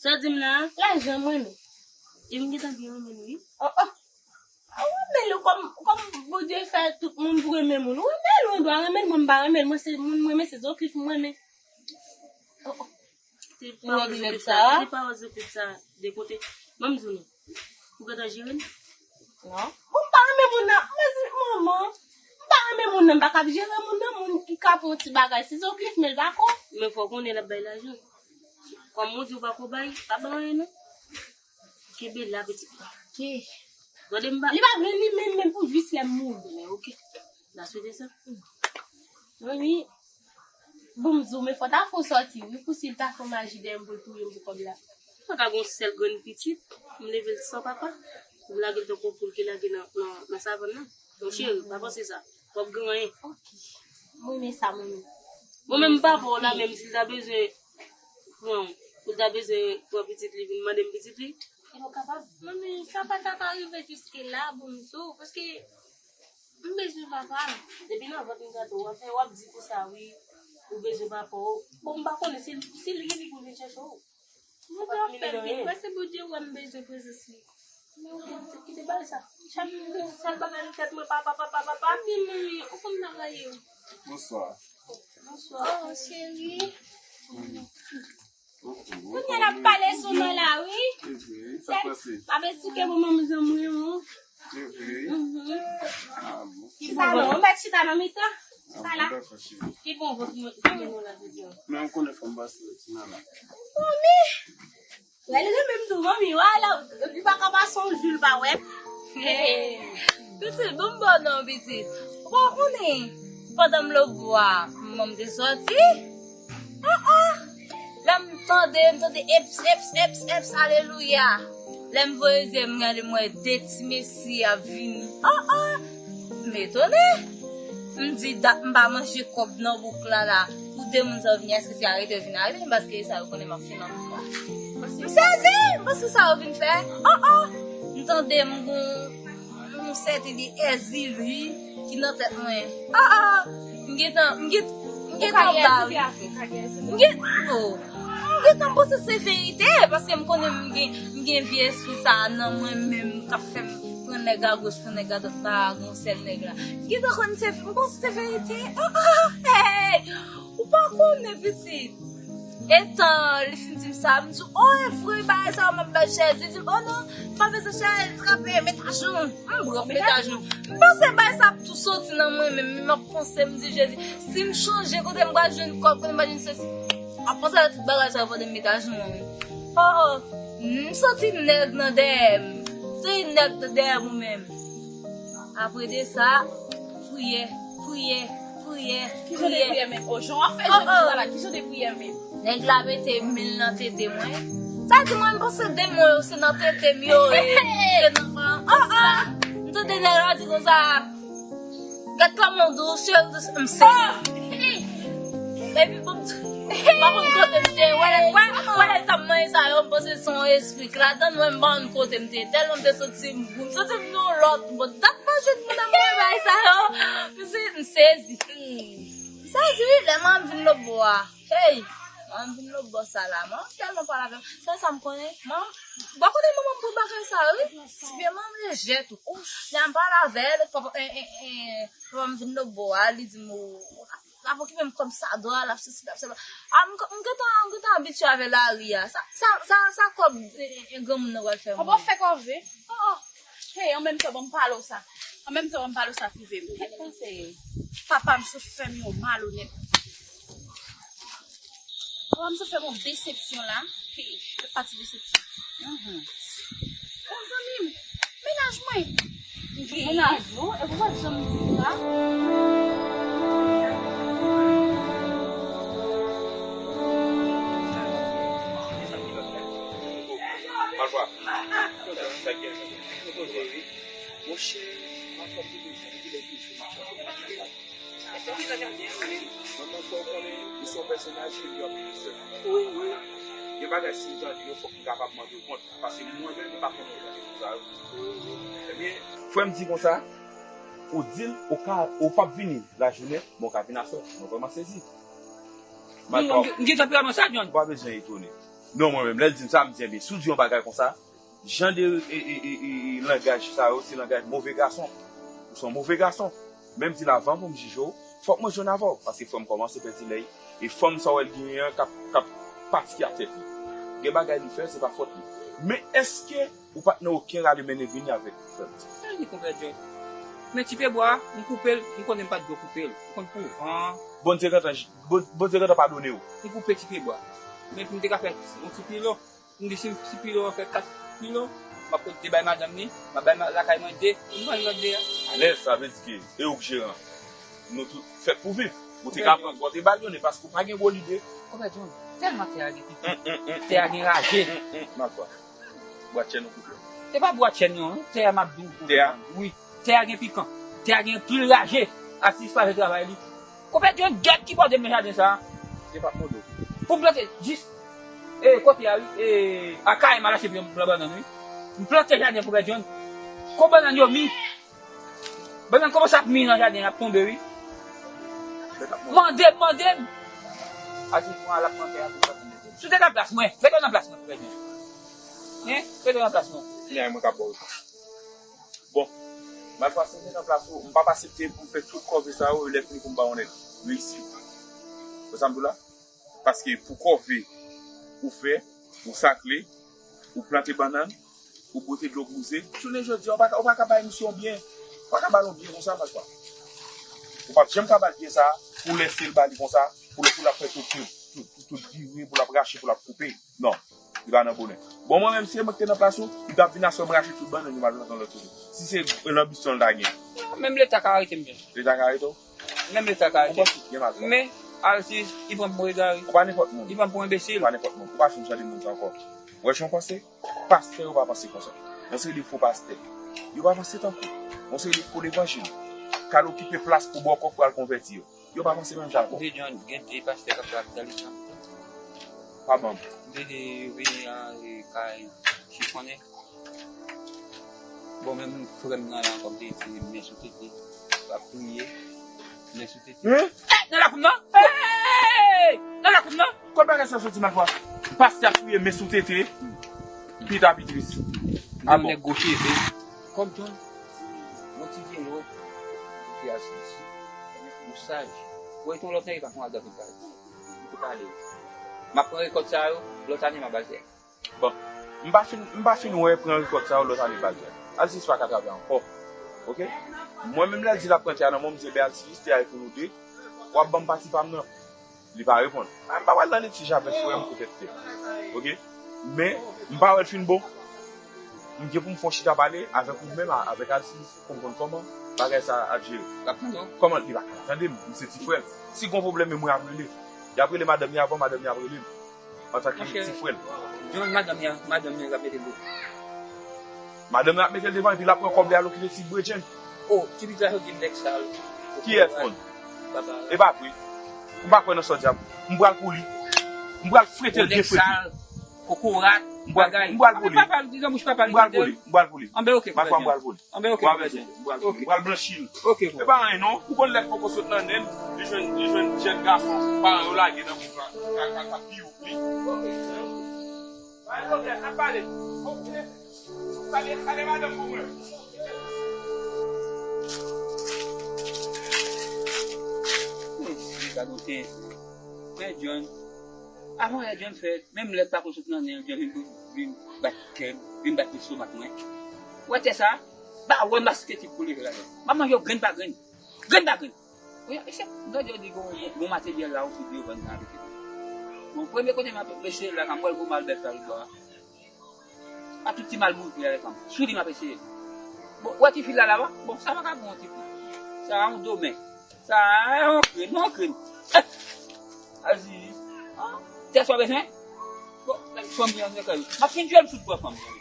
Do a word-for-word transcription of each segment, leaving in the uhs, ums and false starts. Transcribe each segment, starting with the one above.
Sa w di m la a? Lajan mwen menm. E m gentan byen renmen l wi. Oh, oh. Ou renmen l kòm, kòm Bondye fè tout moun pou renmen moun. Ou renmen l, ou dwa renmen l, mwen m pa renmen l. Mwen se moun m renmen, se Zoklif m renmen. Oh, oh. Te pawòl Zoklif sa, te pawòl Zoklif sa de kote. Ban m di w non. Ou gentan jere l? Non. Bon, m pa renmen moun nan. Mwen di, manman, m pa renmen moun nan, m pa kab jere moun nan, moun ki ka pran yon ti bagay. Se Zoklif, men l pa ko. Men fò w konnen l ap bay lajan. Kòm ou di w pa ko bay, pa ban anyen non. Kenbe la, pitit. Ok. Gade m pa. Li pa vle li menm, menm pou jis lè m mouri. Men ok. N a swete sa. Manmi, bon, m di w, men fò w ta fè w sòti, wi, pou si l ta fè maji dèyè m pou l touye m pou kòb la. Mwen ka gon sèl grenn pitit, m leve l san papa, pou m lage l tankou poul ki lage nan, nan, nan savann nan. Mon cheri, pa panse sa. W ap gen anyen. Ok. Mwen renmen sa, manmi. Mwen menm papa w la, menm si l ta bezwen pran, pou l ta bezwen pran pitit li, vin mande m pitit li, li p ap kapab. Manmi, sa pa ta ka rive jiske la, bon, m di w, paske m bezwen papa m. Depi nan vant m tande w ap fè, w ap di konsa, wi, ou bezwen papa w. Bon, m pa konnen si, si l vini pou l vin chèche w. Mwen te ap fè vin, paske Bondye wè m bezwen prezans li. Men ou kite, kite bagay sa. Chak jou, sèl bagay nan tèt mwen, papa, papa, papa. Manmi, manmi, ou konn travay yo. Bonswa. Bonswa. Oh, cheri. Kounye a n ap pale sou mwen la, wi. Sa pase? M ap esplike pou manmi zanmi w. Mhm. Ah, bon. Chita non, ou mèt chita nan mitan. Chita la. Ki bon vant mwen, ki bon la, jodi a. Men m konnen fò m pase ti nan la. Manmi! Wè, li renmen m tou, manmi. Wè, la, li pa ka pase yon jou, l pa wè m. Pitit, bon, bon, non, pitit. Ou pa konnen, pandan m lòtbò a, manman m te sòti. Ah, ah. Lè m tande, m tande eps, eps, eps, eps, alelouya. Lè m voye zye m gade, m wè de ti mesye ap vini. Oh, oh! M etone. M di, dat m pa manje kòb nan bouk la, la. Pou de moun sa yo vini, èske se arete yo vin arete m? Paske sa yo konnen m ap fè nan bouk la. M sezi, m panse sa yo vin fè. Oh, oh! M tande m gon yon sèten de èzili ki nan tèt mwen. Ah, ah, m gentan, m gentan, m gentan ba wi. M gen, oh. M gentan panse se verite, paske m konnen m gen, m gen vye espri sa a nan mwen menm, k ap fè m pran nèg agoch, pran nèg adwat, pa gon sèl nèg la. M gentan konn se, m panse se verite. Ah, ah, hey! Ou pa konnen, pitit. Etan li fin di m sa, m di, oh, e vre, bagay sa yo m ap bay Jezi. Li di m, oh non, m pa bezwen chèche, l trape, met ajoun. M pran, met ajoun. M panse bagay sa ap tou soti nan mwen menm, m ap panse, m di, Jezi, si m chanje kote m pral jwenn kòb, kote m pral jwenn sesi. M ap panse a tout bagay sa yo pandan m met ajoun an wi. Oh, oh, m santi nèg nan dèyè m. Se nèg nan dèyè m ou menm. Apre de sa, priyè, priyè, priyè, priyè. Ki jan de priyè menm? O, jan w ap fè jodi sa la, ki jan de priyè menm? Nèg la mete men l nan tete mwen. Sa di mwen, m panse demon yo se nan tete m yo ye, se nan pran. Oh, oh! M tande nèg la di konsa, gad kòman w dous, cheri dous, m sezi. Epi bon, m pa konn kote m te ye, wè lè, wè, wè lè l t ap manje sa yo, m panse se yon espri k ladan l, mwen m pa konn kote m te ye, tèlman m te santi m gou, m santi m yon lòt moun, dat manje m nan manje bagay sa yo, m se, m sezi. M sezi wi, lè m vin lòtbò a. Hey! Mwen vin lòtbò sa la. Mwen tèlman pale avè m. Sèl sa m konnen, mwen, bò kote manman m pran bagay sa yo, wi. Ti pye mwen lejè tou. Lè m pale avè l, papa, eh, eh, eh, papa m vin lòtbò a, li di m, "Ou, ou ap okipe m kòm sa dwa, l ap sesi, l ap sela." A, m, m gentan, m gentan abitye avè lari a. Sa, sa, sa, sa kòb, eh, eh, eh, granmoun nan pral fè mwen. Papa fè kòve. Oh, oh. Hey, an menm tan, ban m pale w sa. An menm tan, ban m pale w sa prive m. Kèt panse. Papa m sot fè m yon malonèt. Papa m sot fè m yon desepsyon la. Hey, lòt pati desepsyon. Mhm. Bon, zanmi m, mennaj mwen. Mennaj ou? E pou w pa t janm di m sa? Malfwa. Sa gen. Monchè, m ap fè m te bezwen, kilè toujou m ap fè m te bezwen. Mwen, mwen fè w konnen, ou se yon pèsonaj ki gen anpil sè. Wi, wi. Gen bagay, si m tande yo, fòk m kapab mande w kont. Paske mwen menm, m pa konnen jan de kou sa yo. Ebyen, frè m di konsa, ou di l, ou ka, ou p ap vini lajounen, men w ka vin aswè. Mwen vrèman sezi. M, m, m gen tanperaman sa, John. Ou pa bezwen etone. Non, mwen menm, lè l di m sa, m di, ebyen, si w di yon bagay konsa, jan de, e, e, e, e, e, langaj sa yo, se langaj move gason. Ou se yon move gason. Men m di l avan pou m jije w, fòk mwen jwenn avè w, paske frè m kòmanse pèdi lè, e fanm sa w wè l genyen an k ap, k ap pati ak tèt li. Gen bagay li fè, se pa fòt li. Men èske ou pa t nan okenn rale mennen vini avèk frè m ti? Sa li konpè John. Men ti pye bwa, m koupe l, m konnen m pa t dwe koupe l. M konn pou van. Bondye gentan, Bon-, Bondye gentan padone w. M koupe ti pye bwa. Men pou m te ka fè yon ti pilon, m di si m ti pilon an fè kat pilon, m ap pote bay madanm li, m ap bay ma-, lakay mwen de, m vann lòt de a. Alèz, sa vle di ke e ou k jeran. Nou tout fèt pou viv. Ou te ka pran kò te bal yo, men paske ou pa gen gwo lide. Konpè John, tèlman tè a gen pipi, tè a gen raje. Malfwa. Bwa chèn ou koupe. Se pa bwa chèn non, tè a m ap di w. Tè a? Wi. Tè a gen pikan. Tè a gen anpil raje. Atis pa fè travay li. Konpè John, gèt ki bò de men jaden sa. Se pa kodo. Pou m plante, jis, e, kote a, wi, e, a kay m al achte blan bannann, wi. M plante jaden, konpè John. Kon bannann yo mi. Bannann kòmanse ap mi nan jaden, ap tonbe, wi. Mande m, mande m. Atis mwen al ap mande a. Si w te nan plas mwen, mete w nan plas mwen, konpè John. Hein? Mete w nan plas mwen. Kounya mwen ka ba w. Bon, malfwa si m te nan plas ou, m p ap aksepte pou m fè tout kòve sa yo, e lè fini pou m ba yon nèg reyisi. Wè sa m di w la? Paske pou kòve ou fè, ou sakle, ou plante bannann, ou bwote dlo bouze, jounen jodi a, ou pa ka, ou pa ka bay misye yon byen. Ou pa ka ba l yon byen konsa, malfwa. Ou p ap janm ka ba l byen sa, pou lèse l ba li konsa, pou l, pou l ap fè tout, tout, tout, tout vire, pou l ap rache, pou l ap koupe. Non, li pa nan bonè. Bon, mwen menm, si se mwen ki te nan plas ou, m t ap vin aswè, m rache tout bannann yo, m al plante yon lòt kote. Si se lanbisyon l ta gen. Menm Leta ka arete m, John. Leta ka arete w? Menm Leta ka arete m. Ou panse ki gen mal? Men, Alsis, li pran m pou egare. Ou pa nenpòt moun. Li pran m pou enbesil. Ou pa nenpòt moun. Ou pa janm tande moun sa ankò. Ou wè jan w panse? Pastè yo pa panse konsa. Yon seri de fo pastè. Yo pa panse tankou w. Yon seri de fo levanjil k al okipe plas pou bòkò k pral konvèti yo. Yo pa panse menm jan ak ou. Dejan gen de pastè k ap travay nan legliz la. Pa ban m. Depi yo vini an, e, kay chifonnen. Bon, menm frè m nan la ankò, m te di, men sou tete, ap priye, men sou tete. Hein? Eh, nan lakou m nan! Hey! Nan lakou m nan! Kot bagay sa soti, malfwa? Pastè ap priye men sou tete, pita pi tris. Ah bon? Nèg gwo cheve. Kòm John, yon ti vye lò, ki al soti, ou saj. Ou wè yon lòt nèg pa konn al gade kay. Ou te pale. M ap pran rekòt sa yo, lòt ane m ap al tè. Bon, m pa fin, m pa fin wè pran rekòt sa yo lòt ane bal tè. Alsis pa ka travay ankò. Oke? Mwen menm lè l di l ap pran tè a nan men w, m di, "Ebyen Alsis, tè a e pou nou de. W ap ban m pati pa m nan." Li pa reponn. A, m pa pral nan litij avèk frè m poutèt tè. Oke? Men, m pa wè l fin bon. M gen pou m fè yon chita pale avèk ou menm, a-, avèk Alsis, pou m konn kòman bagay sa ap jere. L ap tande w. Kòman li pa ka tande m? M se ti frè l. Si gon pwoblèm, e mwen ap rele. Y ap rele madanm li avan, madanm li ap rele m. Antanke ti frè l. Madanm li an, madanm li an k ap mete l devan. Madanm nan ap mete l devan epi l ap pran kòb li al okipe ti bredjenn. Oh, ti pitit la yo di m nèg sal. Kiyès moun? Papa. E pa vre. Ou pa kwè nan sa w di a. M pral pou li. M pral frete l byen frete. Nèg sal, kokorat, bagay. M pral pou li. Papa, di nan bouch papa li. M pral pou li. M pral pou li. Anben, oke. M pral pou li. Anben, oke. M pral blanchi l. Oke. E pa anyen non. Ou konn lè l poko sot nan nen l, li jwenn, li jwenn jèn gason paran yo lage nan bouch la. Ka, ka, ka pi yo. Pa gen pwoblèm, n ap pale. Salye, salye madanm pou mwen. Gade w tenten. Men John, avan yè John fè, menm lè l pako sot nan nen, John vin, vin bat kè m, vin bat lestomak mwen. Ou wè tè sa? Bawon maske tip pou leve la. M ap manje yo grenn pa grenn. Grenn pa grenn. Wi, mesye, m tande yo di gon, gon materyèl la osi devan nan avèk yo. Bon, premye kote m ap mesye la, m wè l gon malbèf la, l bò a. A tout ti mal boujwe avèk fanm. Sou li m ap eseye. Bon, wè ti fi la laba? Bon, sa pa ka bon ti fi. Sa a yon domen. Sa a yon krenn, yon krenn. Azi. Tè sa w bezwen? Bon, fanm li an se kay. M ap fin jwe m sou bò fanm li an.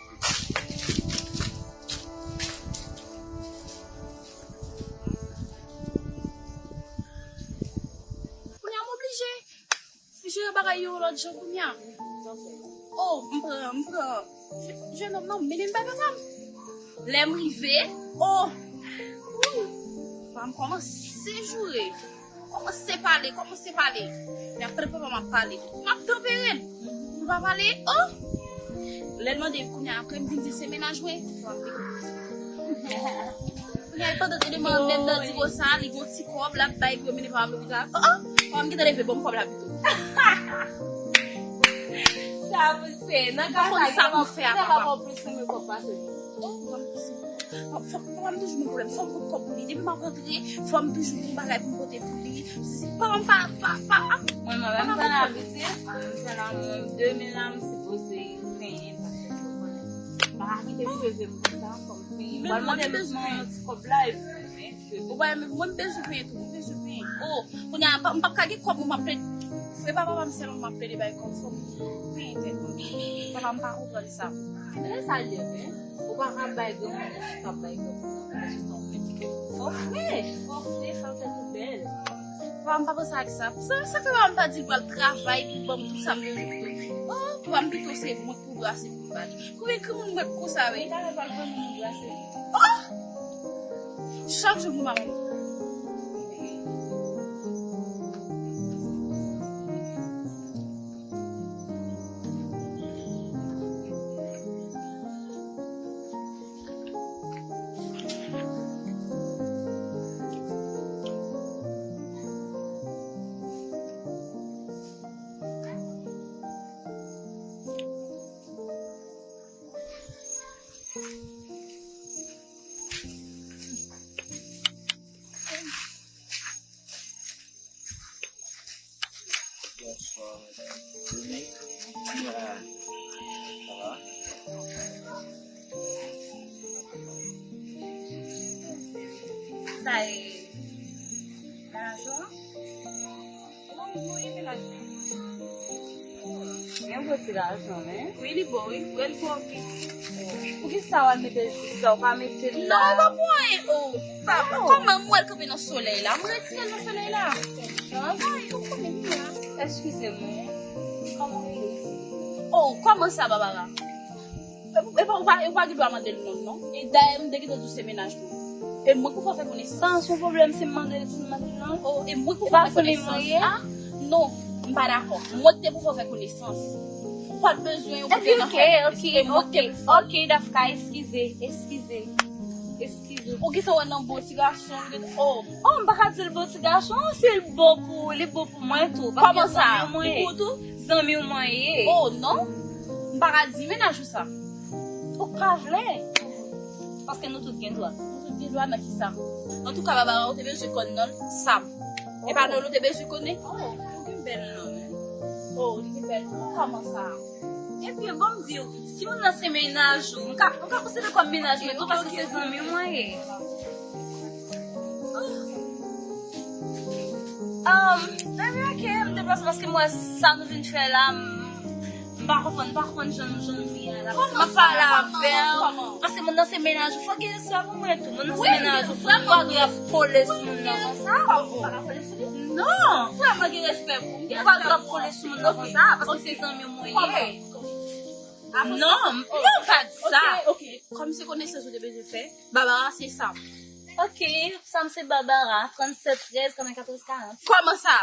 Kounye a m oblije jere bagay yo lòt jan kounye a. Oh, m pran, m pran jennonm nan, m mennen l bay papa m. Lè m rive, oh, wi, papa m kòmanse joure. Kòmanse pale, kòmanse pale. Epi apre papa m ap pale. M ap tanpere l. Pou l pa pale, oh! Lè l mande kounye a apre, m vin di se mennaj mwen. Kounye a, pandan eleman menm nan di konsa, li gon ti kòb, l ap bay pou yo mennen papa m lopital. Oh, oh! Papa m gentan leve, ban m kòb la pito. Sa pou l fè, nan ka sa, gen papa m plis renmen kòb pase li. Oh, papa m plis renmen kòb. Fòk papa m toujou gen pwoblèm. Fò m pot kòb pou li. Depi m ap rantre, fò m toujou gen yon bagay pou m pote pou li. Papa m pa, pa, pa, pa. Mwen, mwen menm, m fè nan abitid, m fè nan mwen, demen la, m sipoze penyen, paske w konnen. M pa ka kite cheve m konsa, fò m penyen. M pral mande lòt mwen yon ti kòb la, epi m penyen cheve m. Ou pa renmen, mwen, m bezwen penyen tou, m bezwen penyen. Oh, kounye a, m p ap ka gen kòb, mwen, m ap plede. Se pa papa m sèlman m ap plede bay kòb, fò m penyen tèt mwen. Papa m pa konprann sa. Men sa l ye vre. Ou pa ka bay granmoun, ou ka bay granmoun nan, se sa w menm. Fò frè, fò frè, sa fè tou bèl. Papa m pa panse ak sa. Sa, sa fè papa m pa di l pral travay pou ban m tout sa m bezwen. Oh, papa m pito se mwen k pou brase pou m ba li. Konbyen granmoun mwen konsa, wi? Ou ta pral granmoun ou brase. Oh! Chak jou pou mwen. Bonsoir, madame. Dominique? Ah, ça va? Sa e lajan? Wi, wi, lajan. Gen gwo ti lajan, wi. Wi, li bon, wi. Wi, li bon, wi. Poukisa w al mete l jis la? Ou pa mete l la? Non, ou pa pou anyen. Oh, pa, pa, kòman m wè l kanpe nan solèy la? M retire l nan solèy la. Ay, ou konnen m la. Eskize m, wi. Kòman w rele? Oh, kòman sa, Barbara? E, e pa, ou pa, ou pa gen dwa mande l non, non. E dayè, m te gentan di w se mennaj mwen. E mwen k pou fè w fè konesans. Sa, se yon pwoblèm si m mande l, si m mande l non? Oh, e mwen k pou fè w fè konesans. Ah, non, m pa dakò. Mwen k te pou fè w fè konesans. Ou pa t bezwen yon kote nan fè konesans. E mwen k te pou fè l. Ok, Dafka, eskize, eskize, eskize. Ou gentan wè nan bon ti gason, ou gentan, oh. Oh, m pa ka di l bon ti gason, si l bon pou ou, li bon pou mwen tou. Paske zanmi w mwen ye. Kòman sa? Li pou ou tou? Zanmi w mwen ye. Oh, non. M pa ka di mennaj ou sa. Ou pa vle? Paske nou tout gen dwa. Nou tout gen dwa nan kisa? Antouka, Barbara, ou te bezwen konn non l, Sam. E pa non l ou te bezwen konnen? Oh, ou gen bèl non, wi. Oh, li gen bèl non. Kòman sa? Ebyen, bon, m di w, si moun nan se mennaj ou, m ka, m ka konsidere kòm mennaj mwen tou, paske se zanmi w mwen ye. Um, ebyen, ok, m deplase paske m wè sa nou vin fè la, m, m M pa konprann, m pa konprann jan nou, jan nou ye a la. Paske m ap pale avè w. Paske moun nan se mennaj ou, fò gen respè pou mwen tou. Moun nan se mennaj ou, ou pa dwe ap kole sou moun nan konsa. Non. Ou pa dwe ap kole sou moun nan konsa, paske se zanmi w mwen ye. Non, non, pa di sa. Kòm se konesans ou te bezwen fè, Barbara se Sam. Ok, Sam se Barbara, trannsenk trèz, katrevennkatorz karant. Kòman sa?